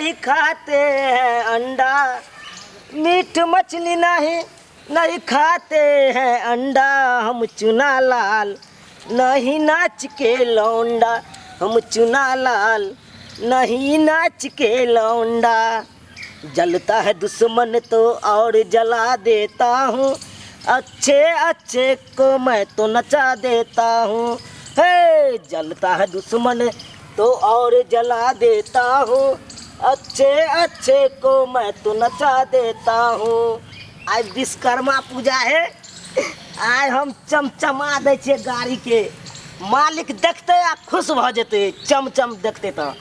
नहीं खाते हैं अंडा, मीट मछली नहीं नहीं खाते हैं अंडा, हम चुना लाल नहीं नाच के लौंडा, हम चुना लाल नहीं नाच के लौंडा। जलता है दुश्मन तो और जला देता हूँ, अच्छे अच्छे को मैं तो नचा देता हूँ। हे जलता है दुश्मन तो और जला देता हूँ, अच्छे अच्छे को मैं तो नचा देता हूँ। आइ विश्वकर्मा पूजा है, आइ हम चमचमा दै छियै गाड़ी के, मालिक देखते आ खुश भऽ जेतै चमचम देखते तऽ।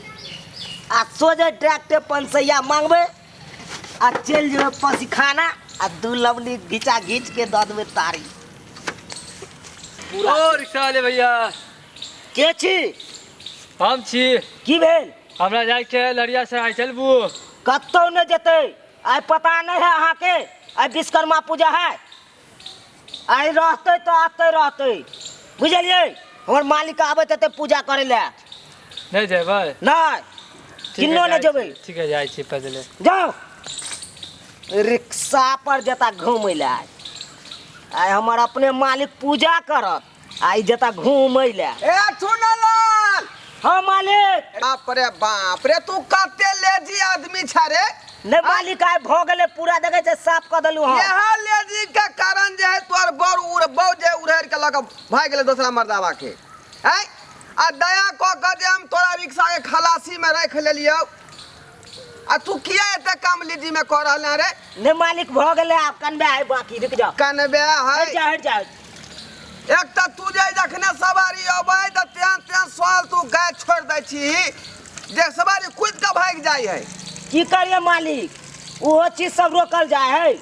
आ सोझे डायरेक्टे पंसैया मांगबै आ चलि जेबै पसीखाना आ दू लवली घिचा घीच के दऽ देबै तारी। ओ रिक्शा वाले भैया। के छी? हम छी। की भेल? हमरा जाइके है लहरियासराय, चलबू? कतौ नहि जेतै, आइ पता नहि है अहाँके, आइ विश्वकर्मा पूजा है, आइ रहतै तऽ आते रहतै, बुझलियै? हमर मालिक आबैत हेतै पूजा करै लए। नहि जेबै? नहि, किन्नो नहि जेबै। ठीक है, जाइ छी पैदले। जाउ रिक्शा पर जेता घूमै लए, आइ हमर अपने मालिक पूजा करत, आइ जेता घूमै लए। ए चुनलाल। हाँ मालिक। बाप रे बाप रे, तू कते लेजी आदमी छ रे। नहि मालिक, आइ भऽ गेलै पूरा, देखै छै साफ कऽ देलहुँ हम। यह लेजी के कारण जे है तोहर बड़ उड़ बौ जे उड़ेर के लऽ कऽ भागि गेलै दोसरा मर्दावा के। आँय, आ दया कऽ कऽ जे हम तोरा रिक्शा के खलासी में राखि लेलियौ, आ तू किया एते काम लीजी में कऽ रहल रे? नहि मालिक, भऽ गेलै, आब कनबे है बाकी, रुकि जाओ। कनबे है? हटि जा, हटि जा। एक तऽ तू जे जखने सवारी अबै तऽ तेहन तेहन सवाल तू गाय छोड़ि दै छी जे सवारी कूदि कऽ भागि जाइ है। की करिए मालिक, ओहो चीज सब रोकल जाइ है,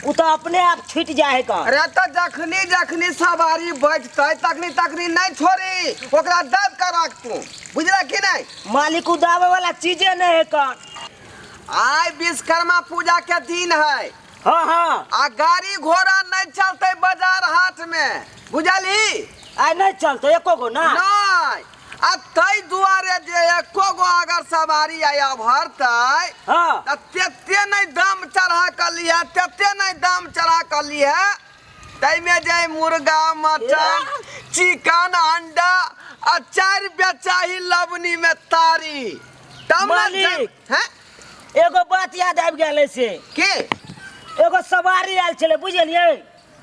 ओ तऽ अपने आप छूटि जाइ है कऽ। अरे तऽ जखनी जखनी सवारी बैठतै तखनी तखनी नहि छोड़ी, ओकरा दाबि कऽ राख तू, बुझल कि नहि? मालिक, ओ दाबै वाला चीजे नहि है कऽ। आइ विश्वकर्मा पूजा के दिन है। हाँ हाँ। आ गाड़ी घोड़ा नहीं चलते बाजार हाट में, बुझलही? आइ नहीं चलते एको गो ना? नहीं। आ तै दुआरे जे एको गो अगर सवारी आइ अभरतै, हाँ, तऽ तेते नहीं दाम चढ़ा कऽ लिहे, तेते नहीं दाम चढ़ा कऽ लिहे, ताहिमे जे मुर्गा मटन चिकन अंडा आ 4 बेचाही लवनी में तारी। तब ने मालिक। हैं? एगो बात याद आबि गेल से। के? एगो सवारी आयल छलै, बुझलियै?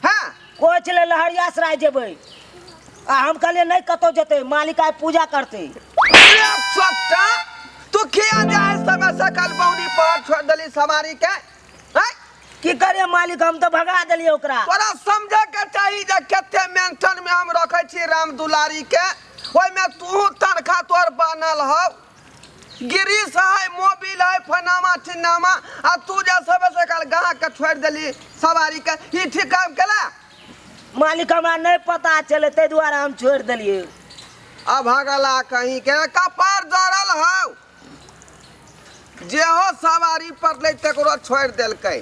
हाँ। कहै छलै लहरियासराय जेबै, आ हम कहलियै नहि कतौ जेतै, मालिक आइ पूजा करतै। सट्टा तू किया जाए समय सकल बौनी पर छोड़ देली सवारी के? हैं? की करिए मालिक, हम तऽ भगा देलियै ओकरा। तोरा समझे के चाही जे कते मेंशन में हम रखै छी राम दुलारी के, ओहिमे तू तनखा तोर बनल हौ, गिरीश है, मोबिल है, फनामा चिन्नामा, आ तू जे सबे से काल गाहक के छोड़ देली सवारी के, ई ठीक काम केला? मालिक हमरा नहीं पता चले ताहि दुआरे हम छोड़ देलियै। अब भगला कहीं के कपार जरल हौ, जेहो सवारी पड़लै तकरो छोड़ देलकै।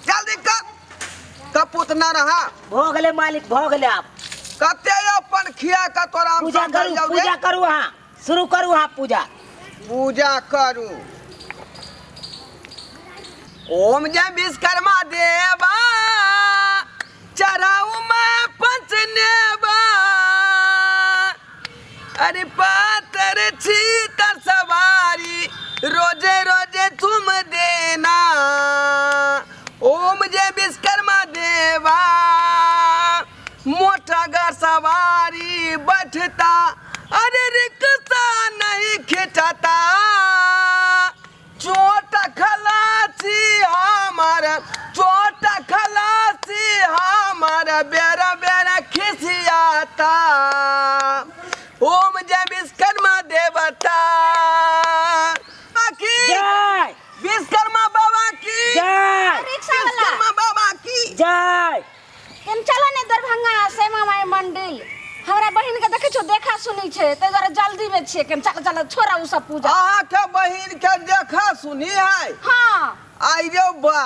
जल्दी कर, कपूत न रहा। भऽ गेलै मालिक, भऽ गेलै। आब कते अपन खिया के तोरा हम पूजा करू, समझाइयौ रे? पूजा करू, अहाँ शुरू करू, अहाँ पूजा। पूजा करू। ओम जय विश्वकर्मा देवा, चढ़ाऊ मैं पंचनेवा, अरे पातर छीतर सवारी रोजे रोजे तुम देना। ओम जय विश्वकर्मा देवा, मोटा गर सवारी बैठता, अरे रिक्शा नहीं खिंचता, चोट खलासी हमार, चोट खलासी हमार बेरा बेरा खिसियाता। ओम जय विश्वकर्मा देवता की जय, विश्वकर्मा बाबा की जय, रिक्शा वाला। विश्वकर्मा बाबा की जय। केन चलो ने दरभंगा श्यामा माई मंदिर, हमरा बहिन के देखै छौ देखा सुनी छै, ताहि दुआरे जल्दी में छियै। केन चल चल, छोड़ा उ सब पूजा। अहाँ के बहिन के देखा सुनी है? हाँ। आई रे बा,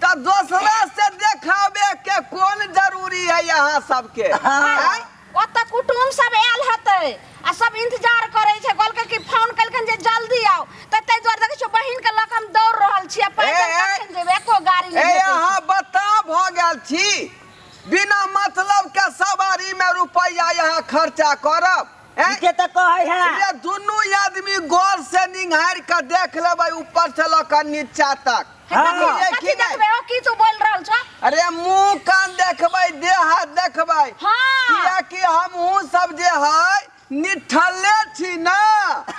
त दोसरा से देखावे के कोन जरूरी है यहाँ सबके? हाँ। आँय? ओतऽ कुटुम सब आयल हेतै आ सब इंतजार करै छै कहलकै कि फोन केलखिन जे जल्दी आउ तऽ ताहि दुआरे देखै छियौ बहिन के लऽ कऽ हम दौड़ रहल छियै पैदल ए, ए। कखन जेबै एको गाड़ी ए नहि भेटै छै। अहाँ बता भऽ गेल छी बिना मतलब के सवारी में रुपैया यहाँ खर्चा करब हैं? ठीके तऽ कहै है रे दुनू आदमी गौर से निंघारि के देख लेबै ऊपर से लऽ कऽ नीचा तक हे कथी बुझलियै कथी कि नहि? देखबै ओ की तू बोल रहल छौ अरे मुंह कान देखबै देह हाथ देखबै हाँ। कियाकि हमहूँ सब जे है निठल्ले छी ना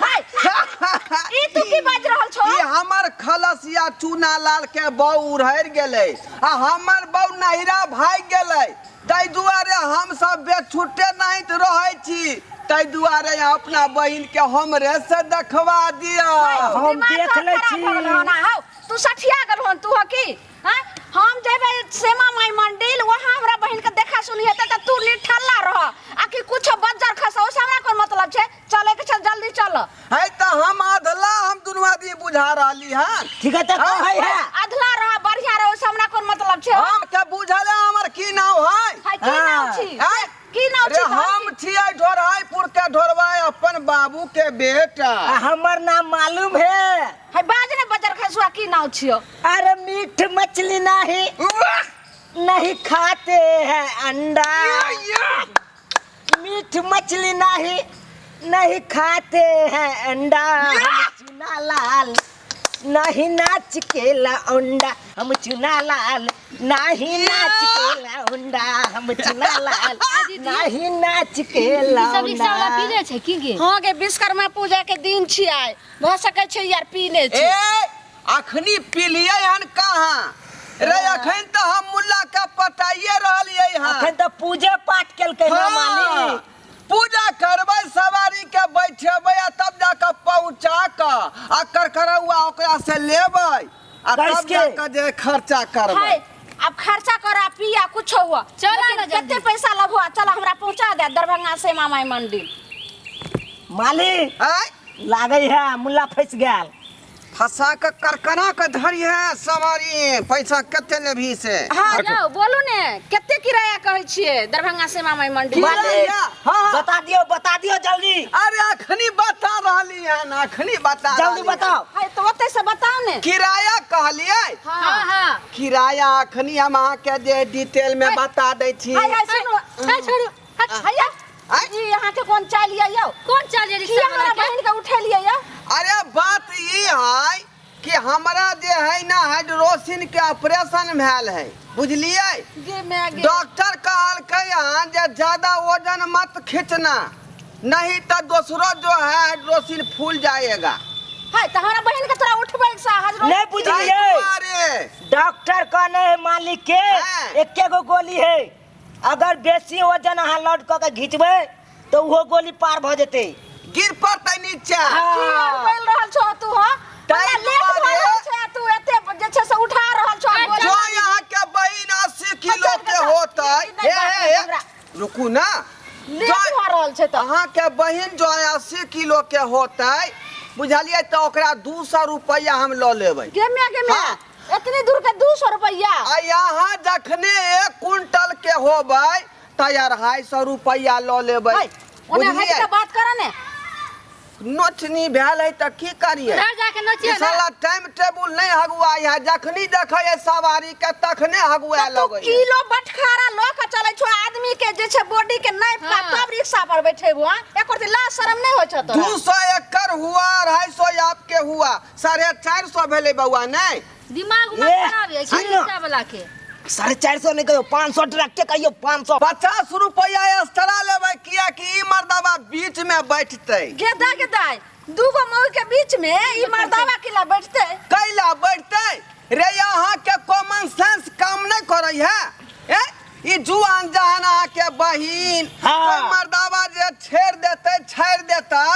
हाय ई तू की बाजि रहल छौ ई हमर खलसिया चूना लाल के बहू उड़हरि गेलै आ हमर बहू नहिरा भागि गेलै ताहि दुआरे हम सब बेछुटे नहीं रहै छी ताहि दुआरे अपना बहिन के हमरे से देखवा दिअ हम दिमाग देख तोहर लै खराब छी। भऽ गेल हन, हौ तू सठिया गेल हन तू हो की हाँ? हम जेबै श्यामा माई मंदिर वहाँ हमरा बहिन के देखा सुनी हेतै तऽ तू निठल्ला रह आ कि कुछो बज्जर खसा ओसे हमरा कोन मतलब छै चले के छै जल्दी चल है तऽ हम अधला हम दुनू आदमी बुझा रहली हन ठीक है तऽ कहै है अधला रह बढ़िया रह ओसे हमरा कोन मतलब छै हम के बुझल है हमर की नाम है हाय की नाम छी हैं? की नाम अरे छी तोहर? हम छियै ढोरहाईपुर के ढोरवाई अपन बाबू के बेटा आ हमर नाम मालूम है हाय बाज ने बजर खसुआ की नाम छियो अरे मीठ मछली नहीं वाह! नहीं खाते हैं अंडा मीठ मछली नहीं नहीं खाते हैं अंडा हम चुना लाल नहीं नाच के अंडा हम चुना लाल नहीं नाच के अंडा हम चुना लाल नहीं नाच के सब रिक्शा वाला अंडा पी ले छै की गे हाँ गे विश्वकर्मा पूजा के दिन छियै भऽ सकै छै यार पीने ए छै अखनी पीलियै हन कहाँ रे अखन तऽ हम मुल्ला के पटाइए रहलियै हन अखन तऽ पूजे पाठ केलकै ना हाँ, मालिक पूजा करबै सवारी के बैठेबै आ तब जाके पहुँचा कऽ आ करकरौआ ओकरा से लेबै आ तब कैस के? जाके जे खर्चा करबै हाय अब खर्चा कर आ पिया कुछ हुआ चला लेकिन ना जल्दी। कते पैसा लगुआ चल हमरा पहुंचा दे दरभंगा से मामाई मंदिर मालिक आँय लागै है मुल्ला फंसि गेल फंसा के करकरा के धरी है सवारी पैसा कते लेबही से हाँ यौ बोलू ने कते किराया कहै छियै दरभंगा से मामाई मंदिर मालिक हाँ, हाँ। बता दियो जल्दी अरे अखनी बता रहली हन अखनी बता जल्दी रहली हन। बताओ हाय तो ओतै से बताउ ने किराया कहलियै हाँ हाँ किराया अखनी हम अहाँके जे डिटेल में बता दै छी हाय हाय सुनू हाय छोड़ू हट हाय यौ आँय? ई अहाँके कोन चालि यऽ यौ कोन चाल ये की रिक्शा हमरा वाला के बहिन के उठेलियै यौ अरे बात ई है कि हमरा जे है ना हाइड्रोसिन के ऑपरेशन भेल है बुझलियै गे मैं गे डॉक्टर कहलकै हन जे ज्यादा वजन मत खींचना नहीं तो दूसरो जो है हाइड्रोसिन फूल जाएगा हाय तऽ हमरा बहिन के तोरा उठबै के साहस नहीं बुझलियै ताहि दुआरे डॉक्टर कहने है मालिक के हाँ। एके गो गोली है अगर बेसी वजन अहाँ लोड कऽ के घिचबै तऽ ओहो गोली पार भऽ जेतै गिर पड़तै नीचा की आर बोल रहल छो तू हो ताहि हमरा लेट भऽ दुआरे- रहल छै आ तू एते जे छै से उठा रहल छो आ गोली जो यहाँ के बहिन 80 किलो अच्छा, के अच्छा, होतै ई नहि हे बात हे, हे हमरा। रुकू ना लेट जो भऽ रहल छै तऽ अहाँ के बहिन जो 80 किलो के होतै बुझलियै तऽ ओकरा 200 रुपैआ हम लऽ लेबै गे म्या गे म्या हाँ। एतनी दूर के 200 रुपैआ आ यहाँ जखने एक क्विंटल के होबै तऽ 250 रुपैआ लऽ लेबै हाय ओने हट बुझलियै के बात कर ने नोचनी भेल है तऽ की करियै उधर जाके नोचियो ई ना साला टाइम टेबुल नहीं हगुआ है जखनी देखै है सवारी के तखने हगुआ तऽ तू लगै है। किलो बटखारा लऽ के चलै छो आदमी के जे छै बॉडी के नापि के हाँ। तब रिक्शा पर बैठेबो हाँ एको दिन लाज शरम नहि होइ छौ तोरा 200 एकड़ हुआ 250 आपके हुआ 450 भेलै बौआ नहीं दिमाग उमाग ए, खराब है सुन ना। रिक्शा वाला के 450 नहीं कहियो 500 डायरेक्टे कहियो 500 50 रुपया एक्स्ट्रा लेबै कियाकि ई मर्दबा बीच में बैठतै गेदा गेदाय दूगो मऊ के बीच में ई मर्दावा किला बैठते कैला बैठतै रे अहाँ के कॉमन सेंस काम नहीं करै है ए ई जुआन जहान अहाँ के बहिन हाँ। कोइ मर्दाबा जे छेड़ देतै छाड़ि देतै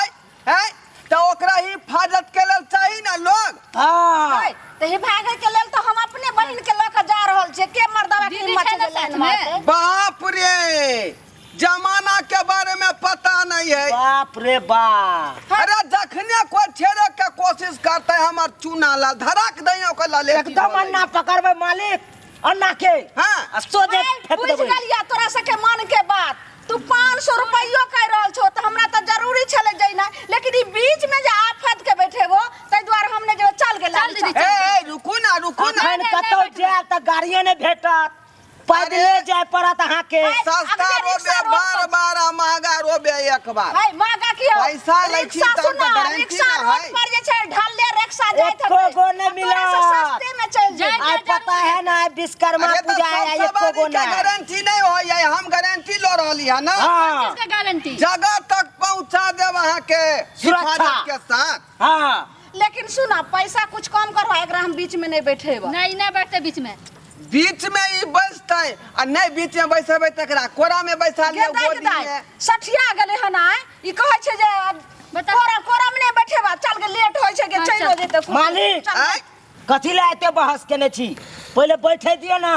हैं तऽ ओकरा हिफाजत के लेल चाही ने लोग हाँ ओए, तऽ हिफाजत के लेल तऽ हम अपने बहिन के लऽ के जा रहल छियै के मर्दावा के दीदी हिम्मत छै छै ने जे लाइन साथ में? मारतै बाप रे जमाना के बारे में पता नहीं है बाप रे बाप अरे जखने कोई छेड़े के कोशिश करते हमर चूना लाल धड़क दई ओकर लाले एकदम अन्ना पकड़बै मालिक अन्ना के हाँ। आ सोझे ओए, फेंक बुझि देबै गेलियै तोरा सबके मन के बात तू 500 500 रुपैयो कहि रहल छौ तऽ हमरा तऽ जरूरी छलै जैना, लेकिन ई बीच में जे आफत के बैठेबो ताहि दुआरे हम नहि जेबै। चल गेल चल दीदी, ए ए, रुकू ना, रुकू ना। अखन कतौ जायब तऽ गाड़ियो नहि भेटत, पैदले जाय पड़त अहाँके। सस्ता अगले रोबे रिक्शा रोड बार पर। बार आ महंगा रोबे एक बार। है महंगा की हो? पैसा लै छी रिक्शा तब तऽ सुन ना, गारंटी रिक्शा ना रोड है। पर जे छै ढल्ले रिक्शा जाइत एको हेतै। गो नहि आ तोरा से मिलत। सस्ते में चलि जाय जेबै। आइ पता है ना, आइ विश्वकर्मा अरे तऽ पूजा है, सब आइ एको सवारी गो के नहि। गारंटी नहीं होय है, हम गारंटी लो रहली है ना। हाँ किसका गारंटी? जगह तक पहुंचा देब अहाँके सुरक्षा। हिफाजत के साथ। हाँ लेकिन सुना, पैसा कुछ कम करहो, एकरा हम बीच में नहीं बैठेब। नहीं, नहीं बैठते बीच में। बीच में ई बैसतै आ नहीं बीच में बैसेबै तकरा कोरा में बैसा लिअ, गेदाइ गोदी गेदाइ में। सठिया गेलै हन आइ। ई कहै छै जे बता। कोरा कोरा में नहीं बैठेबा, चल गे, लेट होइ छै गे, हाँ, चलि चल। जेतै कुछ। मालिक। चल। आँय? कथी लए एते बहस केने छी? पहिले बैठे दियौ ना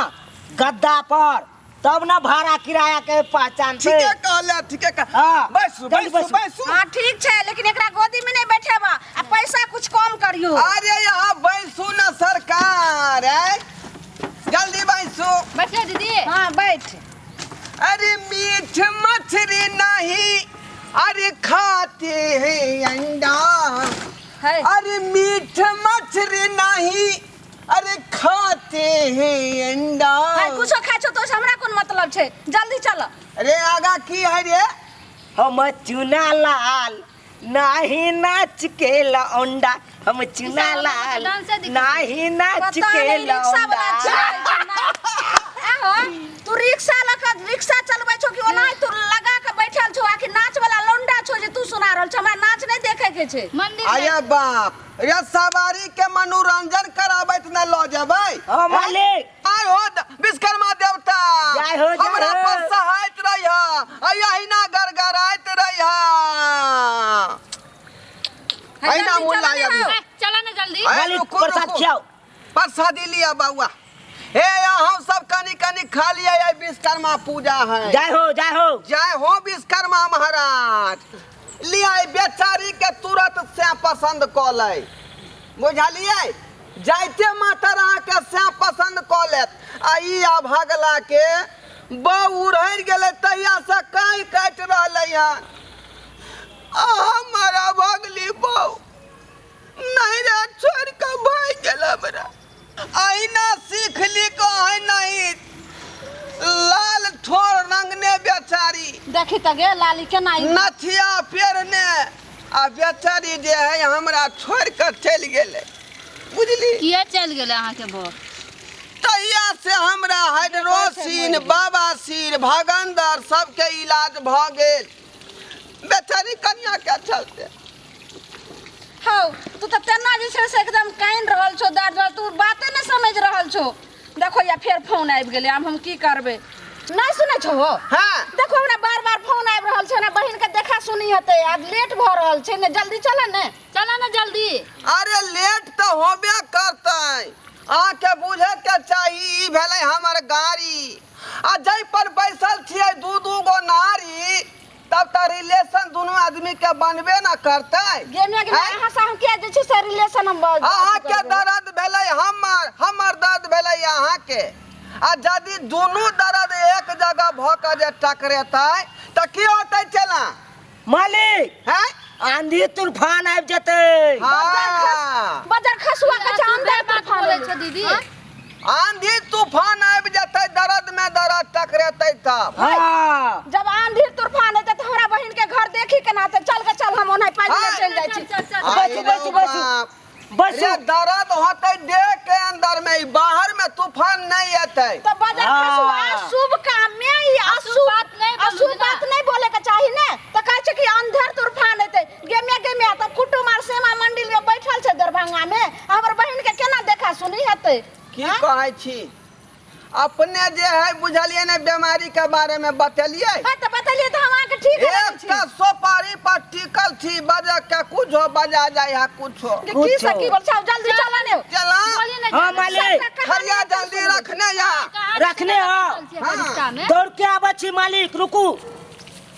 गद्दा पर, तब ना भाड़ा किराया के पहचान पे। ठीके कहले, ठीके कह। हाँ, बैसू जल्दी बैसू बैसू। बैसू। हाँ ठीक छै, लेकिन एकरा गोदी में नहीं बैठेबा आ पैसा कुछ कम करियो। अरे यहाँ बैसू ना सरकार, आँय? जल्दी बैसू। बैठिए दीदी। हाँ बैठ। अरे मीठ मछली नहीं, अरे खाते हैं अंडा। है अरे मीठ मछली नहीं, अरे खाते हैं अंडा। है कुछो खाइ छौ तो हमरा कोन मतलब छै, जल्दी चल। अरे आगा की है रे? हम चुना लाल नाही नाच के लौंडा, हम चुना ईसावाला लाल डांसे दिखै। नाही नाच पता के नहीं रिक्शा वाला लौंडा। छियै कि नहि। आहो, तू रिक्शा लऽ कऽ रिक्शा चलबै छौ कि ओनाहि तू लगा कऽ बैठल छौ, आ कि नाच वाला लौंडा छौ जे तू सुना रहल छौ? हमरा नाच नहि देखै के छै। मंदिर अरे में। बाप रे, सवारी के मनोरंजन कराबैत न लऽ जेबै? हाँ मालिक। आय हो विश्वकर्मा देवता, जय हो, जय हमरा हो। पर सहायत रहिह आ अहिना गड़गड़ाइत रहिह। है, अहिना जल्दी मुल्ला चल ने अभी। हौ। ए, चला ना जल्दी। आय, मालिक रुकू, प्रसाद रुकू। खियाओ। प्रसादी लिया बउआ। हे हम सब कनी कनी खा लिया, ये विश्वकर्मा पूजा है। जय हो, जय हो। जय हो विश्वकर्मा महाराज। लिया ई बेचारी के तुरंत से पसंद कऽ लै, बुझलियै? जाइते मातर अहाँके से पसंद कऽ लेत। आ ई अभगला के बहू उड़हरि गेलै तहिया से काँय काटि रहलै हन। आ हमर अभगली बहू नहीं रे छोड़ि कऽ भागि गेल हमरा। अहिना सीख ली कऽ नहीं लाल ठोर रंगने बेचारी। देखी तऽ गे लाली केना ई नथिया पेरने आ बेचारी जे है हमरा छोड़ि कऽ चलि गेलै, बुझली? किया चलि गेलै अहाँके बड़? तहिया से हमरा हाइड्रोसिन, बाबासीर, भगंदर सबके इलाज भऽ गेल बेचारी कनिया के चलते। हौ, तू तऽ तेना जे छै से एकदम कानि रहल छौ, दर्द रहल, तू बाते नहि समझि रहल छौ। देखो या फेर फोन आबि गेलै, आब हम की करबै? नहि सुनै छौ हो? हाँ। देखो हमरा बार बार फोन आबि रहल छै ने, बहिन के देखा सुनी हेतै, आब लेट भऽ रहल छै ने, जल्दी चल ने। चल ने जल्दी। अरे लेट तऽ होबे करतै, अहाँके बुझे के चाही। ई भेलै हमर गाड़ी आ जाहि पर बैसल छियै दू दू गो नारी, तब तऽ रिलेशन दुनू आदमी के बनबे न करतै। गेमे गेमे आँय? अहाँ से हम किया जे छै से रिलेशन हम अहाँके दर्द भेलै हमर, हमर दर्द भेलै अहाँके, आ यदि दुनू दर्द एक जगह भऽ कऽ जे टकरेतै तऽ की होतै चला? मालिक, हैं? आंधी तूफान आबि जेतै। हाँ। बजर खसुआ के छै अंदर बात तूफान बोलै एलै। छौ दीदी। आंधी तूफान आबि जेतै, दर्द में दर्द टकरेतै तब। हाँ। जब आंधी तूफान एतै तऽ हमरा बहिन के घर देखी केना हेतै? चल के चल, हम ओनाहि पैदले हाँ। चलि जाइ छी। चल चल। बैसू, बैसू, बैसू। बाप। बैसू। रे दर्द होतै देह के अंदर में, ई बाहर में तूफान नहीं एतै। तऽ बजर खसुआ हाँ। शुभ काम में ई अशुभ बात नहि बोलू अशुभ ना। बात नहीं बोले के चाही ने, तऽ कहै छै कि अंधेर तूफान एतै। गेमे गेमे तऽ कुटुम आर श्यामा मंदिर में बैठल छै दरभंगा में, हमर बहिन के केना देखा सुनी हेतै? की कहै छी अपने जे है, बुझलियै ने? बीमारी के बारे में बतेलियै। हाँ तऽ बतेलियै तऽ हम अहाँके ठीक एक छी। टा सोपारी पर टिकल छी, बजे के कुछो बजा जाय है कुछो। कि की से की बोल छौ, जल्दी चल ने। चला। बोलिए ना। हाँ जल्दी। मालिक। खरिया जल्दी रखने या। कहाँ रखने हो। चल छियै रिक्शा में? दौड़ के आबै छी मालिक, रुकू।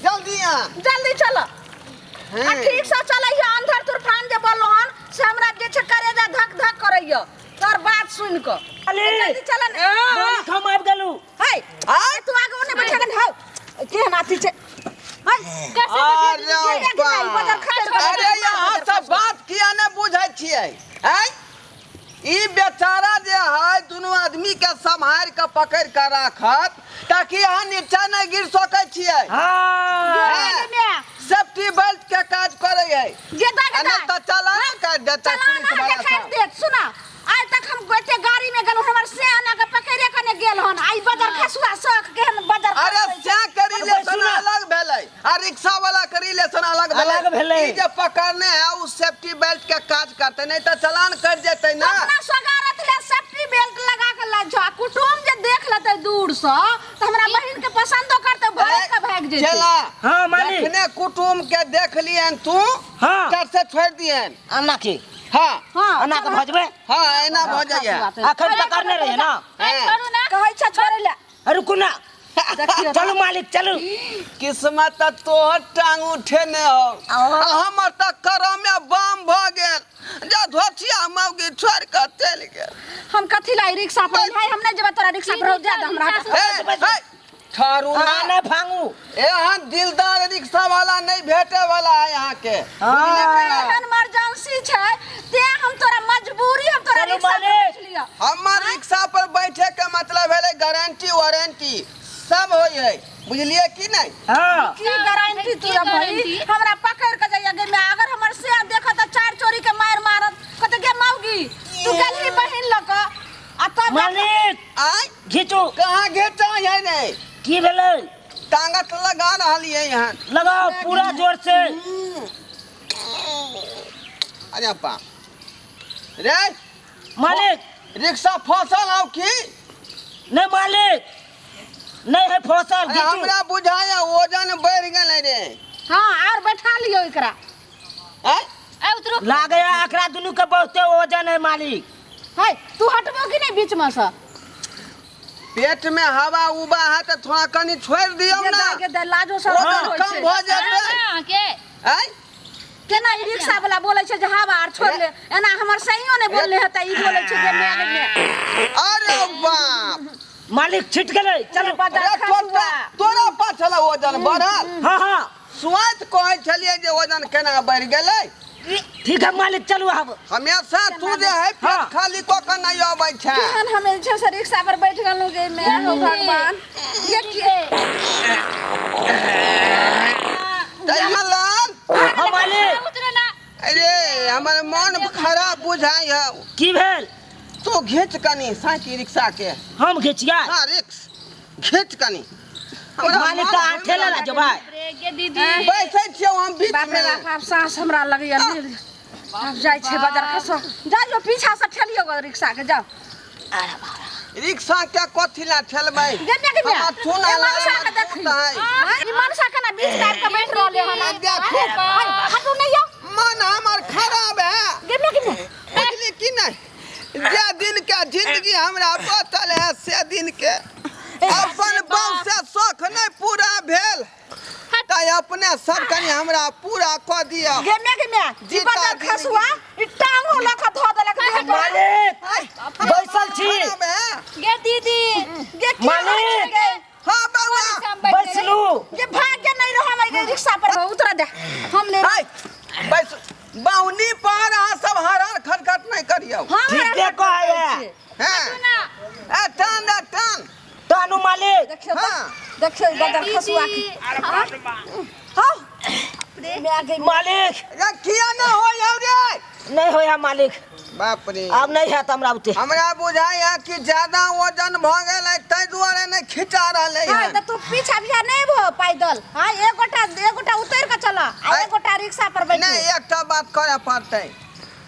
जल्दी आ। जल्दी चल आ। ठीक से चलैया, अंधर तूफान जे बोललो हन से हमरा जे छै करेजा धक धक करैया तोर बात सुन कऽ। मालिक। जल्दी चल ने। मालिक, हम आबि गेलहुँ। है आय। तू आगे ओने बैठा गन हौ, केहन अथी छै। के सम्हारि के पकड़ के राखत ताकि अहाँ नीचा नहि गिर सकै छियै। हाँ। गे सेफ्टी बेल्ट के काज करे है। गे दा गे आ दा नहि तऽ चलान काटि देतै चलान पुलिस अहाँके वाला काटि सब। देत। सुना, आइ तक हम गोटे गाड़ी में गेलहुँ, हमर से आना के पकड़े के ने गेल हन। आई बजर खसुआ शौक केहन बजर अरे खसै छै। से के रिलेशन सुना। अलग भेलै आ रिक्शा वाला के रिलेशन अलग भेलै। अलग भेलै। ई जे पकड़ने है उ सेफ्टी बेल्ट के काज करतै, नहीं तऽ चलान कटि जेतै ना। अपना सगारत ले सेफ्टी बेल्ट लगा के लाज छौ, आ कुटुम जे देख लेतै दूर से तऽ हमरा बहिन के पसंदो करतै, भाग के भागि जेतै। चला। हाँ, मालिक। जखने कुटुम के देख लियन तू, हाँ। चट से छोड़ि दियन। अन्ना के। हाँ। हाँ, अन्ना के भजबै। हाँ, एना भऽ जाइए। अखन पकड़ने रहिए ना। हाँ। छोड़ू ना। कहै छै छोड़ै ले। रुकू ना। देखियौ। चलू मालिक चलू। किस्मत तऽ तोहर टांग उठेने हौ, आ हमर तऽ करमे बम भऽ गेल जे धोतिया मौगी छोड़ि कऽ चलि गेल। हम कथी ला ई रिक्शा पर भाई, हम नहीं जेबै तोरा रिक्शा पर, जा दे हमरा। हे, हे, ठहरू ना। अहाँ नहि भांगू। एहन दिलदार रिक्शा वाला नहीं भेटे वाला है यहाँ के। हाँ। एहन इमरजेंसी छै ते हम तोरा मजबूरी हम तोरा चलू रिक्शा पर मालिक। बैठ लिअ। हमर रिक्शा पर बैठे के मतलब है गारंटी वारंटी सब होय है, बुझलिए की नहीं? हाँ। की गारंटी की तोरा भाई? गारंटी? हमरा पकड़ के जाइया गे में, अगर हमर से देखत त चार चोरी के मार मारत, कहते गे मौगी तू गेलही बहिन ल के आ तब मालिक आय घीचू। कहाँ घीचा है नहीं? की भेलै? टांगत लगा रहलियै यहाँ। लगाओ पूरा जोर से। अरे बाप रे। मालिक रिक्शा फसल आउ की? नहीं मालिक नहीं है फसल। अरे घीचू। हमरा बुझाया वजन बढ़ गेलै रे। हां, और बैठा लियो एकरा। आय ए उतरू। लागे एकरा दुनू के बहुते वजन है मालिक। है तू हटबो कि नहीं बीच में से? पेट में हवा उबा है तो थोड़ा कनी छोड़ दियौ गे ना। दाइ गे दाइ, लाजो शरम वजन होइ कम छै। भऽ जेतै। अहाँके आय केना ई रिक्शा वाला बोलै छै जे हवा आर छोड़ ले, एना हमर सहियो नहि बोलले हेतै, ई बोलै छै जे मैं गे मैं। अरे बाप मालिक छिट गेलै। चलू। बजार अरे खसुआ। तोरा पाछल वजन बढ़ल। हाँ हाँ। स्वाद कहै छलियै जे वजन केना बढ़ि गेलै। ठीक है मालिक चलू आब। हमेशा तू जे है पेट हाँ। खाली कऽ के नहि अबै छै। केहन हम जे छै से रिक्शा पर बैठ गेलहुँ गे मैं, हो भगवान ये की तैयो लाल। हाँ मालिक। उतरू ना। अरे हमर मन खराब बुझाइ है। की भेल? तू घीच कनी साइकिल रिक्शा के। हम घिचिया? हाँ रिक्स घीच कनी। हमरा मालिक मन तऽ अहाँ घुमि ठेला रहल ला जेबै। रे गे दीदी। बैसै छियौ हम बीच बाप रे में। बाप, आब साँस हमरा लगैया। आब जाइ छै बाजार खसो, जाइयो पीछा से ठेलियो गो रिक्शा के, जाओ। रिक्शा के कथी ला ठेलबै? गे गे हमरा चूना ए मनसा के लागल देखी। है। ई मनसा के ना बीच में आबि के बैठ रहले हन। देखू। हटू नहीं यौ। मन हमर खराब है। गे गे बुझली की नहीं? जे दिन के जिंदगी हमरा बचल है से दिन के अपन बाप से शौक नहीं पूरा भेल तऽ अपने सब कनी हमरा पूरा कऽ दिअ। गे मे गे मे ई जीता बाजार जिंदगी। खसुआ ई टांगो लऽ के धऽ देलक देह पर। मालिक बैसल छी। खराब है। गे दीदी। गे की मालिक। होइ छै गे? हाँ बउआ। बैसलू। गे भाग्य नहीं रह हम गे रिक्शा पर उतर दे हम ने। हाय बैस बाउनी पर अहाँ सब हर खटखट नहीं करियौ। हम ठीके कहैया। हैं ए टान ए टान तानू मालिक। देखियो त, हाँ। देखियो ई बाजार खसुआ के। हाँ मैं गई। मालिक रे किया न होय हौ रे? नहीं होया मालिक। बाप रे। आब नहीं हैत हमरा बुते। हमरा बुझाइ है कि ज्यादा वजन भऽ गेल है ताहि दुआरे नहि खिंचा रहलै हाँ हन। त तू पीछा भी नहीं भो पैदल। हाँ एक गोटा उतर के चला आ एक गोटा रिक्शा पर बैठ। नहि एकटा बात करऽ पड़तै,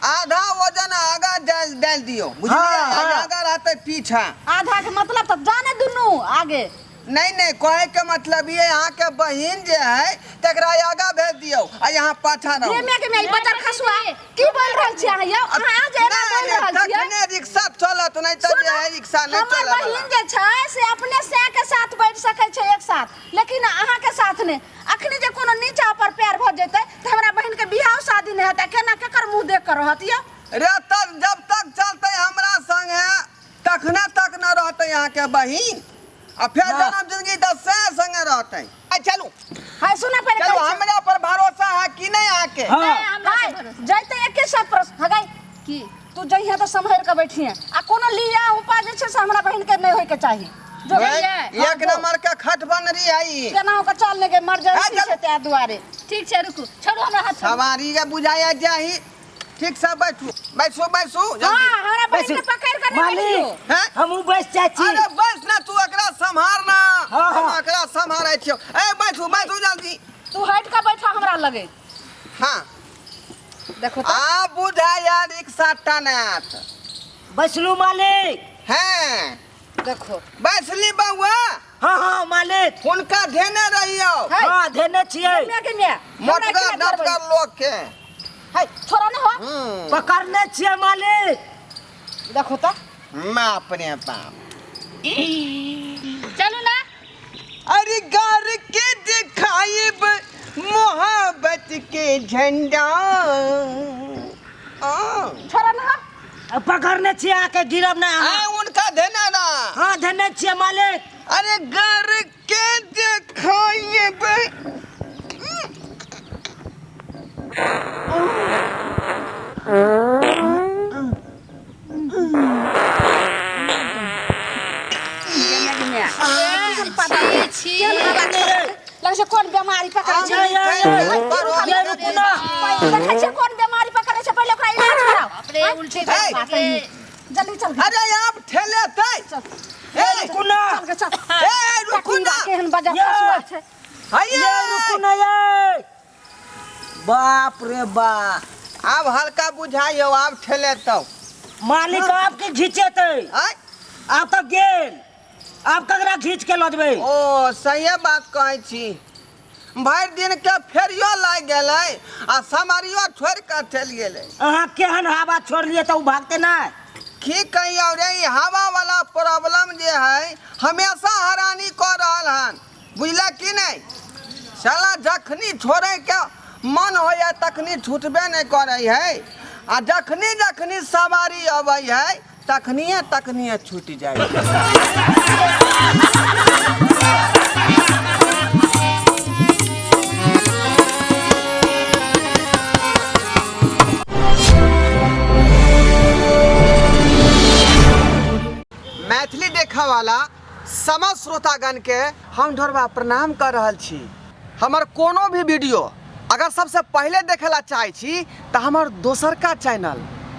आधा वजन आगा डाल डाल दियौ बुझलियै? हाँ, हाँ। आगा रहतै पीछा। आधा के मतलब त जाने दुनू आगे। नहीं नहीं कहे के मतलब ये यहाँ के बहिन जे है तकरा आगा भेज दियौ आ यहाँ पाछा रहू। गे मे गे मे ई बाजार खसुआ की बोल रहल छी अहाँ यौ? अहाँ जे एना बोल नहीं, रहल छियै। तखने रिक्शा चलत नहीं तऽ जे है रिक्शा नहीं हमर चलत। बहिन जे छै से अपने सै के साथ बैठ सकै छै एक साथ, लेकिन अहाँ के साथ नहि। अखनी जे कोनो नीचा पर पैर भऽ जेतै तऽ हमरा बहिन के बियाह शादी नहि हेतै, केना केकर मुँह देख के रहत यौ? रे तब जब तक चलतै हमरा संगे तखने तक न रहतै यहाँ के बहिन, आ फेर जन्म जिंदगी तऽ सै संगे रहतै। आ चलू हाय सुना पहिले चलू, कहै छी। हमरा पर भरोसा है कि नहीं अहाँ के? हाँ। हाय जैते एके साथ प्रश्न हगाई की तू जइहे तऽ सम्हरि कऽ बैठिहे आ कोनो लिया उपा जे छै से हमरा बहिन के नहि होइके चाही जो एक नंबर के खट बन रही है ई। केना ओकर चल नहि के इमरजेंसी छै ताहि दुआरे। ठीक छै, रुकू, छोड़ू हमरा हाथ, छोड़ू। सवारी के बुझाया जाही। ठीक से बैठू, बैसू, बैसू जल्दी। हाँ, हमरा बहिन के पकड़ के नहीं मालिक बैठियो। हैं? हमहूँ बैस जाइ छी। अरे बैस ना तू, एकरा सम्हार ना। हाँ, हम हाँ। एकरा सम्हारै छियौ। ए बैसू, बैसू जल्दी। तू हट के बैठा हमरा लगे। हाँ। देखो तो। आ बुझाया रिक्शा टनात। बैसलू मालिक। हैं। देखो। बैसली बउआ। हाँ हाँ मालिक। हुनका धेने रहियौ। है। हाँ धेने छियै। गे गे गे। हमरा मोटगर केना डटगर धरबै? लोग के। है, छोड़ो ने हो। पकड़ने छियै मालिक। देखो तो। बाप रे बाप। चलू ना। अरे गार के दिखाइब मोहब्बत के झंडा। आ। छोड़ो ना हो। अब पकड़ने छियै, आके गिरब ना। आ उनका धेने ना। हाँ धेने छियै मालिक। अरे गार के दिखाइब। छी लगे छै कोन बेमारी पकड़ै छै। ये रुकू ना। देखै छियै कोन बेमारी पकड़ै छै, पहिले ओकरा इलाज कराउ। बाप रे, उल्टी ए, भऽ गेलै। जल्दी चल। अरे आप ठेले थे। ए रुकू ना। चल गे, चल। ए रुकू ना। केहन बजर ये। खसुआ छै। हैया ये रुकू ना ये। बाप रे बाप। आब हल्का बुझाइयो, आब ठेले तो। मालिक आपके घिचेतै। आय? आप तो गेल, आप ककरा घीच के लजबै? ओ सही बात कहै छी। भरि दिन के फेरियो लागि गेलै आ समारियो छोड़ि कऽ चलि गेलै। अहाँ केहन हवा छोड़लियै तऽ ओ भागते नहि? की कहियौ रे, ई हवा वाला प्रॉब्लम जे है हमेशा हरानी कऽ रहल हन, बुझलक कि नहि? साला जखनी छोड़ै के मन होइए तखनी छुटबे नहि करै है, आ जखनी जखनी सवारी अबै है तखनिए तखनिए छूटि जाइ है। मैथिली देखऽ वाला समस्त श्रोतागण के हम ढोरबा प्रणाम कर रहल छी। हमर कोनो भी वीडियो अगर सबसे पहले देखे ला चाहे छी तऽ हमर दोसरका channel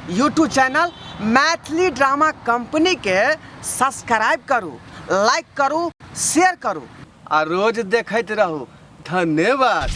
YouTube channel Maithili drama company के सब्सक्राइब करू, लाइक करू, शेयर करू आ रोज देखैत रहू। धन्यवाद।